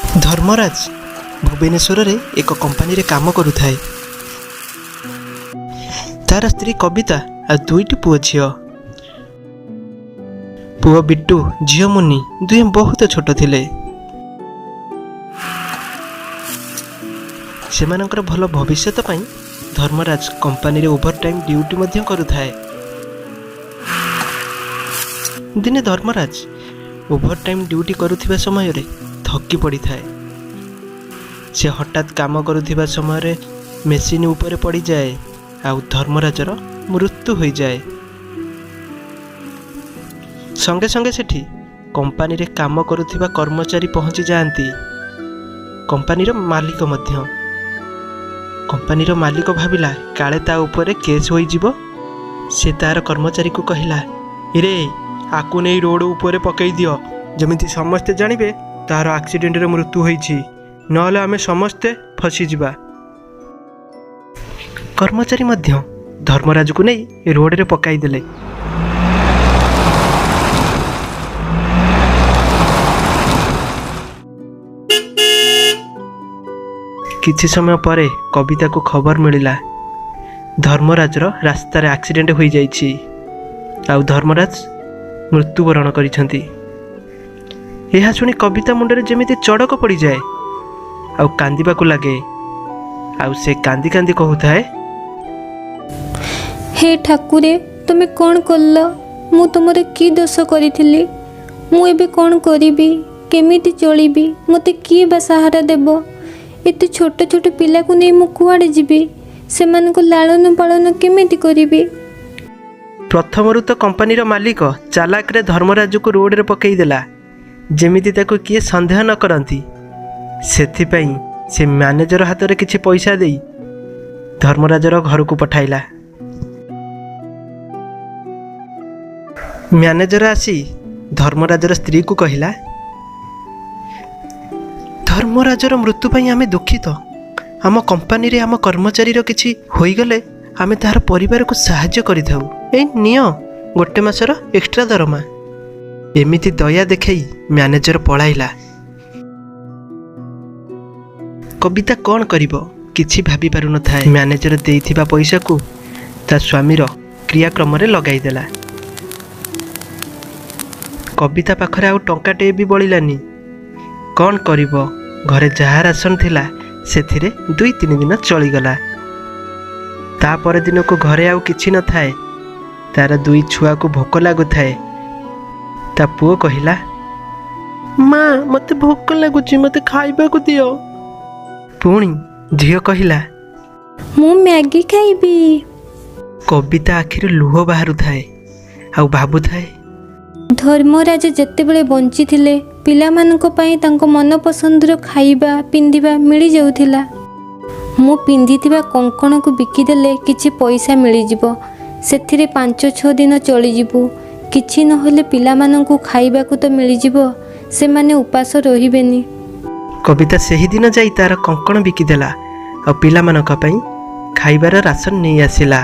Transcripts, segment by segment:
ଧର୍ମରାଜ ଭୁବନେଶ୍ୱରରେ ଏକ କମ୍ପାନୀରେ କାମ କରୁଥାଏ। ତାର ସ୍ତ୍ରୀ କବିତା ଆଉ ଦୁଇଟି ପୁଅ ଝିଅ। ପୁଅ ବିଟୁ, ଝିଅ ମୁନି ଦୁହେଁ ବହୁତ ଛୋଟ ଥିଲେ। ସେମାନଙ୍କର ଭଲ ଭବିଷ୍ୟତ ପାଇଁ ଧର୍ମରାଜ କମ୍ପାନୀରେ ଓଭର ଟାଇମ୍ ଡ୍ୟୁଟି ମଧ୍ୟ କରୁଥାଏ। ଦିନେ ଧର୍ମରାଜ ଓଭର ଟାଇମ୍ ଡ୍ୟୁଟି କରୁଥିବା ସମୟରେ ଥକି ପଡ଼ିଥାଏ। ସେ ହଠାତ୍ କାମ କରୁଥିବା ସମୟରେ ମେସିନ୍ ଉପରେ ପଡ଼ିଯାଏ ଆଉ ଧର୍ମରାଜର ମୃତ୍ୟୁ ହୋଇଯାଏ। ସଙ୍ଗେ ସଙ୍ଗେ ସେଠି କମ୍ପାନୀରେ କାମ କରୁଥିବା କର୍ମଚାରୀ ପହଞ୍ଚି ଯାଆନ୍ତି, କମ୍ପାନୀର ମାଲିକ ମଧ୍ୟ। କମ୍ପାନୀର ମାଲିକ ଭାବିଲା କାଳେ ତା ଉପରେ କେସ୍ ହୋଇଯିବ। ସେ ତାର କର୍ମଚାରୀକୁ କହିଲା, ରେ ଆକୁ ନେଇ ରୋଡ଼ ଉପରେ ପକାଇ ଦିଅ, ଯେମିତି ସମସ୍ତେ ଜାଣିବେ ତାର ଆକ୍ସିଡେଣ୍ଟରେ ମୃତ୍ୟୁ ହୋଇଛି, ନହେଲେ ଆମେ ସମସ୍ତେ ଫସିଯିବା। କର୍ମଚାରୀ ମଧ୍ୟ ଧର୍ମରାଜକୁ ନେଇ ରୋଡ଼ରେ ପକାଇଦେଲେ। କିଛି ସମୟ ପରେ କବିତାକୁ ଖବର ମିଳିଲା ଧର୍ମରାଜର ରାସ୍ତାରେ ଆକ୍ସିଡେଣ୍ଟ ହୋଇଯାଇଛି ଆଉ ଧର୍ମରାଜ ମୃତ୍ୟୁବରଣ କରିଛନ୍ତି। ଏହା ଶୁଣି କବିତା ମୁଣ୍ଡରେ ଯେମିତି ଚଡ଼କ ପଡ଼ିଯାଏ ଆଉ କାନ୍ଦିବାକୁ ଲାଗେ। ଆଉ ସେ କାନ୍ଦି କାନ୍ଦି କହୁଥାଏ, ହେ ଠାକୁରେ, ତୁମେ କ'ଣ କଲ? ମୁଁ ତୁମର କି ଦୋଷ କରିଥିଲି? ମୁଁ ଏବେ କ'ଣ କରିବି? କେମିତି ଚଳିବି? ମୋତେ କିଏ ବା ସାହାରା ଦେବ? ଏତେ ଛୋଟ ଛୋଟ ପିଲାକୁ ନେଇ ମୁଁ କୁଆଡ଼େ ଯିବି? ସେମାନଙ୍କୁ ଲାଳନ ପାଳନ କେମିତି କରିବି? ପ୍ରଥମରୁ ତ କମ୍ପାନୀର ମାଲିକ ଚାଲାକରେ ଧର୍ମରାଜକୁ ରୋଡ଼ରେ ପକାଇଦେଲା, ଯେମିତି ତାକୁ କିଏ ସନ୍ଦେହ ନ କରନ୍ତି। ସେଥିପାଇଁ ସେ ମ୍ୟାନେଜର ହାତରେ କିଛି ପଇସା ଦେଇ ଧର୍ମରାଜର ଘରକୁ ପଠାଇଲା। ମ୍ୟାନେଜର ଆସି ଧର୍ମରାଜର ସ୍ତ୍ରୀକୁ କହିଲା, ଧର୍ମରାଜର ମୃତ୍ୟୁ ପାଇଁ ଆମେ ଦୁଃଖିତ। ଆମ କମ୍ପାନୀରେ ଆମ କର୍ମଚାରୀର କିଛି ହୋଇଗଲେ ଆମେ ତାହାର ପରିବାରକୁ ସାହାଯ୍ୟ କରିଥାଉ। ଏଇ ନିଅ ଗୋଟେ ମାସର ଏକ୍ସଟ୍ରା ଦରମା। ଏମିତି ଦୟା ଦେଖାଇ ମ୍ୟାନେଜର ପଳାଇଲା। କବିତା କ'ଣ କରିବ କିଛି ଭାବି ପାରୁନଥାଏ। ମ୍ୟାନେଜର ଦେଇଥିବା ପଇସାକୁ ତା ସ୍ୱାମୀର କ୍ରିୟାକ୍ରମରେ ଲଗାଇଦେଲା। କବିତା ପାଖରେ ଆଉ ଟଙ୍କାଟିଏ ବି ବଳିଲାନି। କ'ଣ କରିବ? ଘରେ ଯାହା ରାସନ ଥିଲା ସେଥିରେ 2-3 ଦିନ ଚଳିଗଲା। ତା ପରଦିନକୁ ଘରେ ଆଉ କିଛି ନଥାଏ। ତାର ଦୁଇ ଛୁଆକୁ ଭୋକ ଲାଗୁଥାଏ। ତା ପୁଅ କହିଲା, ମା, ମୋତେ ଭୋକ ଲାଗୁଛି, ମୋତେ ଖାଇବାକୁ ଦିଅ। ପୁଣି ଝିଅ କହିଲା, ମୁଁ ମ୍ୟାଗି ଖାଇବି। କବିତା ଆଖିରୁ ଲୁହ ବାହାରୁଥାଏ ଆଉ ଭାବୁଥାଏ, ଧର୍ମରାଜ ଯେତେବେଳେ ବଞ୍ଚିଥିଲେ ପିଲାମାନଙ୍କ ପାଇଁ ତାଙ୍କ ମନପସନ୍ଦର ଖାଇବା ପିନ୍ଧିବା ମିଳିଯାଉଥିଲା। ମୁଁ ପିନ୍ଧିଥିବା କଙ୍କଣକୁ ବିକିଦେଲେ କିଛି ପଇସା ମିଳିଯିବ, ସେଥିରେ 5-6 ଦିନ ଚଳିଯିବୁ। କିଛି ନହେଲେ ପିଲାମାନଙ୍କୁ ଖାଇବାକୁ ତ ମିଳିଯିବ, ସେମାନେ ଉପାସ ରହିବେନି। କବିତା ସେହିଦିନ ଯାଇ ତାର କଙ୍କଣ ବିକିଦେଲା ଆଉ ପିଲାମାନଙ୍କ ପାଇଁ ଖାଇବାର ରାସନ ନେଇ ଆସିଲା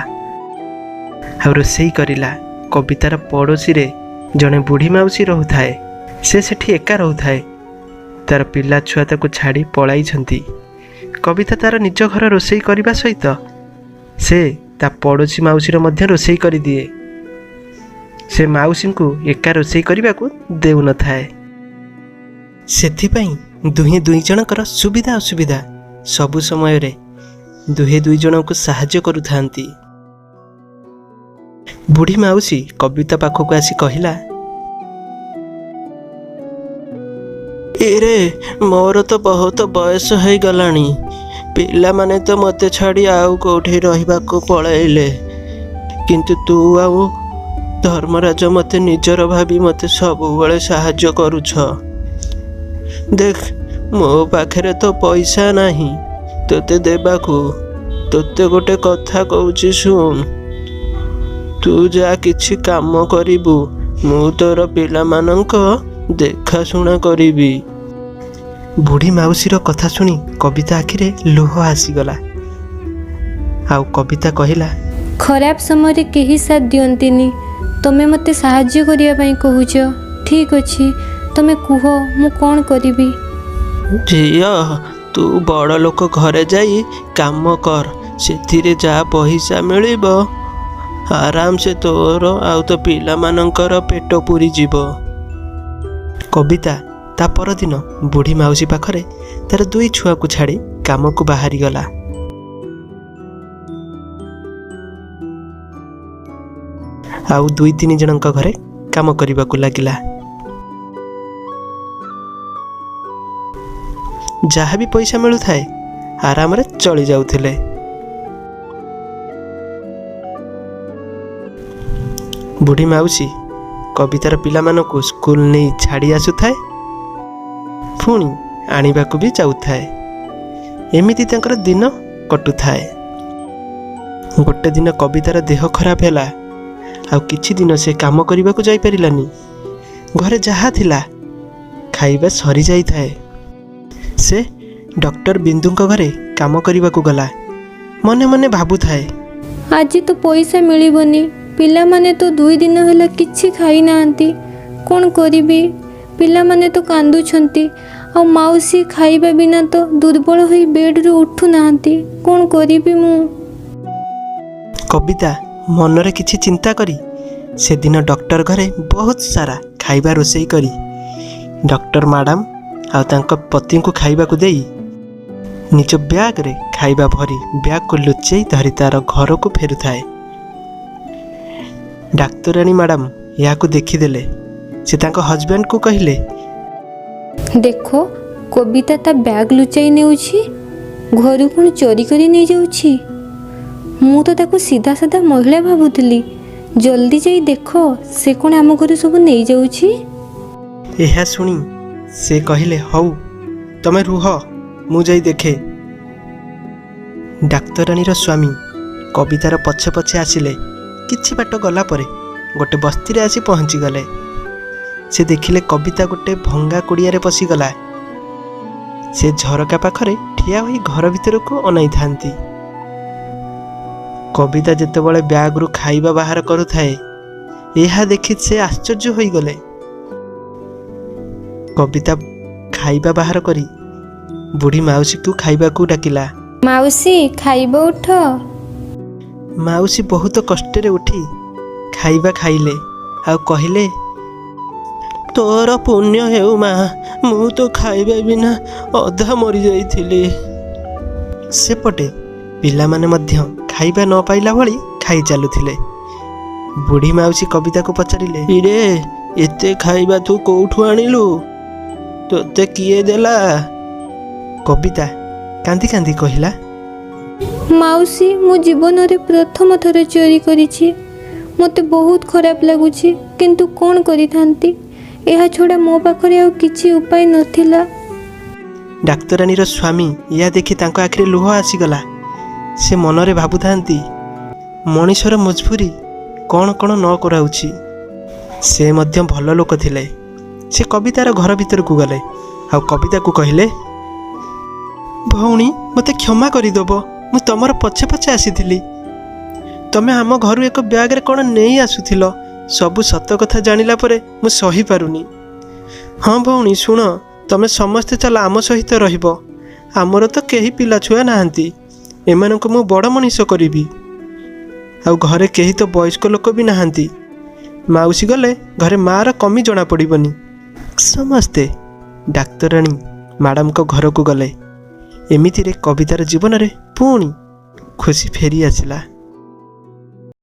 ଆଉ ରୋଷେଇ କରିଲା। କବିତାର ପଡ଼ୋଶୀରେ ଜଣେ ବୁଢ଼ୀ ମାଉସୀ ରହୁଥାଏ। ସେ ସେଠି ଏକା ରହୁଥାଏ। ତାର ପିଲା ଛୁଆ ତାକୁ ଛାଡ଼ି ପଳାଇଛନ୍ତି। କବିତା ତାର ନିଜ ଘର ରୋଷେଇ କରିବା ସହିତ ସେ ତା ପଡ଼ୋଶୀ ମାଉସୀର ମଧ୍ୟ ରୋଷେଇ କରିଦିଏ। ସେ ମାଉସୀଙ୍କୁ ଏକା ରୋଷେଇ କରିବାକୁ ଦେଉନଥାଏ। ସେଥିପାଇଁ ଦୁହେଁ ଦୁଇ ଜଣଙ୍କର ସୁବିଧା ଅସୁବିଧା ସବୁ ସମୟରେ ଦୁହେଁ ଦୁଇ ଜଣଙ୍କୁ ସାହାଯ୍ୟ କରୁଥାନ୍ତି। ବୁଢ଼ୀ ମାଉସୀ କବିତା ପାଖକୁ ଆସି କହିଲା, ଏରେ ମୋର ତ ବହୁତ ବୟସ ହେଇଗଲାଣି, ପିଲାମାନେ ତ ମୋତେ ଛାଡ଼ି ଆଉ କେଉଁଠି ରହିବାକୁ ପଳାଇଲେ, କିନ୍ତୁ ତୁ ଆଉ ଧର୍ମରାଜ ମୋତେ ନିଜର ଭାବି ମୋତେ ସବୁବେଳେ ସାହାଯ୍ୟ କରୁଛ। ଦେଖ, ମୋ ପାଖରେ ତ ପଇସା ନାହିଁ ତୋତେ ଦେବାକୁ। ତୋତେ ଗୋଟେ କଥା କହୁଛି ଶୁଣ, ତୁ ଯା କିଛି କାମ କରିବୁ, ମୁଁ ତୋର ପିଲାମାନଙ୍କ ଦେଖାଶୁଣା କରିବି। ବୁଢ଼ୀ ମାଉସୀର କଥା ଶୁଣି କବିତା ଆଖିରେ ଲୁହ ଆସିଗଲା ଆଉ କବିତା କହିଲା, ଖରାପ ସମୟରେ କେହି ସାଥ ଦିଅନ୍ତିନି। ତୁମେ ମୋତେ ସାହାଯ୍ୟ କରିବା ପାଇଁ କହୁଛ, ଠିକ୍ ଅଛି, ତୁମେ କୁହ ମୁଁ କ'ଣ କରିବି? ଝିଅ, ତୁ ବଡ଼ ଲୋକ ଘରେ ଯାଇ କାମ କର। ସେଥିରେ ଯାହା ପଇସା ମିଳିବ, ଆରାମସେ ତୋର ଆଉ ତୋ ପିଲାମାନଙ୍କର ପେଟ ପୁରିଯିବ। କବିତା ତା ପରଦିନ ବୁଢ଼ୀ ମାଉସୀ ପାଖରେ ତାର ଦୁଇ ଛୁଆକୁ ଛାଡ଼ି କାମକୁ ବାହାରିଗଲା। ଆଉ ଦୁଇ ତିନି ଜଣଙ୍କ ଘରେ କାମ କରିବାକୁ ଲାଗିଲା। ଯାହା ବି ପଇସା ମିଳୁଥାଏ, ଆରାମରେ ଚଳି ଯାଉଥିଲେ। ବୁଢ଼ୀ ମାଉସୀ କବିତାର ପିଲାମାନଙ୍କୁ ସ୍କୁଲ ନେଇ ଛାଡ଼ି ଆସୁଥାଏ, ପୁଣି ଆଣିବାକୁ ବି ଯାଉଥାଏ। ଏମିତି ତାଙ୍କର ଦିନ କଟୁଥାଏ। ଗୋଟେ ଦିନ କବିତାର ଦେହ ଖରାପ ହେଲା ଆଉ କିଛି ଦିନ ସେ କାମ କରିବାକୁ ଯାଇପାରିଲାନି। ଘରେ ଯାହା ଥିଲା ଖାଇବା ସରିଯାଇଥାଏ। ସେ ଡକ୍ଟର ବିନ୍ଦୁଙ୍କ ଘରେ କାମ କରିବାକୁ ଗଲା। ମନେ ମନେ ଭାବୁଥାଏ, ଆଜି ତ ପଇସା ମିଳିବନି, ପିଲାମାନେ ତ 2 ଦିନ ହେଲା କିଛି ଖାଇନାହାନ୍ତି। କ'ଣ କରିବି? ପିଲାମାନେ ତ କାନ୍ଦୁଛନ୍ତି ଆଉ ମାଉସୀ ଖାଇବା ବିନା ତ ଦୁର୍ବଳ ହୋଇ ବେଡ଼ରୁ ଉଠୁନାହାନ୍ତି। କ'ଣ କରିବି ମୁଁ? କବିତା ମନରେ କିଛି ଚିନ୍ତା କରି ସେଦିନ ଡକ୍ଟର ଘରେ ବହୁତ ସାରା ଖାଇବା ରୋଷେଇ କରି ଡକ୍ଟର ମ୍ୟାଡ଼ାମ୍ ଆଉ ତାଙ୍କ ପତିଙ୍କୁ ଖାଇବାକୁ ଦେଇ, ନିଜ ବ୍ୟାଗରେ ଖାଇବା ଭରି ବ୍ୟାଗକୁ ଲୁଚେଇ ଧରି ତାର ଘରକୁ ଫେରୁଥାଏ। ଡାକ୍ତରାଣୀ ମ୍ୟାଡ଼ାମ୍ ଏହାକୁ ଦେଖିଦେଲେ। ସେ ତାଙ୍କ ହଜବ୍ୟାଣ୍ଡକୁ କହିଲେ, ଦେଖ, କବିତା ତା ବ୍ୟାଗ୍ ଲୁଚାଇ ନେଉଛି। ଘରୁ କ'ଣ ଚୋରି କରି ନେଇଯାଉଛି? ମୁଁ ତ ତାକୁ ସିଧା ସାଧା ମହିଳା ଭାବୁଥିଲି। ଜଲ୍ଦି ଯାଇ ଦେଖ, ସେ କ'ଣ ଆମ ଘରୁ ସବୁ ନେଇଯାଉଛି। ଏହା ଶୁଣି ସେ କହିଲେ, "ହଉ, ତମେ ରୁହ, ମୁଁ ଯାଇ ଦେଖେ।" ଡାକ୍ତରାଣୀର ସ୍ୱାମୀ କବିତାର ପଛେ ପଛେ ଆସିଲେ। କିଛି ବାଟ ଗଲା ପରେ ଗୋଟେ ବସ୍ତିରେ ଆସି ପହଞ୍ଚିଗଲେ। ସେ ଦେଖିଲେ କବିତା ଗୋଟେ ଭଙ୍ଗା କୁଡ଼ିଆରେ ପଶିଗଲା। ସେ ଝରକା ପାଖରେ ଠିଆ ହୋଇ ଘର ଭିତରକୁ ଅନାଇଥାନ୍ତି। କବିତା ଯେତେବେଳେ ବ୍ୟାଗରୁ ଖାଇବା ବାହାର କରୁଥାଏ, ଏହା ଦେଖି ସେ ଆଶ୍ଚର୍ଯ୍ୟ ହୋଇଗଲେ। କବିତା ଖାଇବା ବାହାର କରି ବୁଢ଼ୀ ମାଉସୀକୁ ଖାଇବାକୁ ଡାକିଲା। ମାଉସୀ, ଖାଇବ, ଉଠ। ମାଉସୀ ବହୁତ କଷ୍ଟରେ ଉଠି ଖାଇବା ଖାଇଲେ ଆଉ କହିଲେ, "ତୋର ପୁଣ୍ୟ ହେଉ ମା, ମୁଁ ତ ଖାଇବା ବିନା ଅଧା ମରିଯାଇଥିଲି।" ସେପଟେ ପିଲାମାନେ ମଧ୍ୟ ଖାଇବା ନ ପାଇଲା ଭଳି ଖାଇ ଚାଲୁଥିଲେ। ବୁଢ଼ୀ ମାଉସୀ କବିତାକୁ ପଚାରିଲେ, "ଇରେ, ଏତେ ଖାଇବା ତୁ କୋଉଠୁ ଆଣିଲୁ? ତୋତେ କିଏ ଦେଲା?" କବିତା କାନ୍ଦି କାନ୍ଦି କହିଲା, ମାଉସୀ, ମୁଁ ଜୀବନରେ ପ୍ରଥମ ଥର ଚୋରି କରିଛି। ମୋତେ ବହୁତ ଖରାପ ଲାଗୁଛି, କିନ୍ତୁ କ'ଣ କରିଥାନ୍ତି? ଏହା ଛଡ଼ା ମୋ ପାଖରେ ଆଉ କିଛି ଉପାୟ ନଥିଲା। ଡାକ୍ତରାଣୀର ସ୍ୱାମୀ ଏହା ଦେଖି ତାଙ୍କ ଆଖିରେ ଲୁହ ଆସିଗଲା। ସେ ମନରେ ଭାବୁଥାନ୍ତି, ମଣିଷର ମଜବୁରି କ'ଣ କ'ଣ ନ କରାଉଛି। ସେ ମଧ୍ୟ ଭଲ ଲୋକ ଥିଲେ। ସେ କବିତାର ଘର ଭିତରକୁ ଗଲେ ଆଉ କବିତାକୁ କହିଲେ, "ଭଉଣୀ, ମୋତେ କ୍ଷମା କରିଦେବ। ମୁଁ ତମର ପଛେ ପଛେ ଆସିଥିଲି। ତମେ ଆମ ଘରୁ ଏକ ବ୍ୟାଗରେ କ'ଣ ନେଇ ଆସୁଥିଲ। ସବୁ ସତ କଥା ଜାଣିଲା ପରେ ମୁଁ ସହିପାରୁନି। ହଁ ଭଉଣୀ, ଶୁଣ, ତମେ ସମସ୍ତେ ଚାଲ ଆମ ସହିତ ରହିବ। ଆମର ତ କେହି ପିଲା ଛୁଆ ନାହାନ୍ତି। ଏମାନଙ୍କୁ ମୁଁ ବଡ଼ ମଣିଷ କରିବି। ଆଉ ଘରେ କେହି ତ ବୟସ୍କ ଲୋକ ବି ନାହାନ୍ତି। ମାଉସୀ ଗଲେ ଘରେ ମାଆର କମି ଜଣାପଡ଼ିବନି।" ସମସ୍ତେ ଡାକ୍ତରାଣୀ ମ୍ୟାଡ଼ାମଙ୍କ ଘରକୁ ଗଲେ। ଏମିତିରେ କବିତାର ଜୀବନରେ ପୁଣି ଖୁସି ଫେରି ଆସିଲା।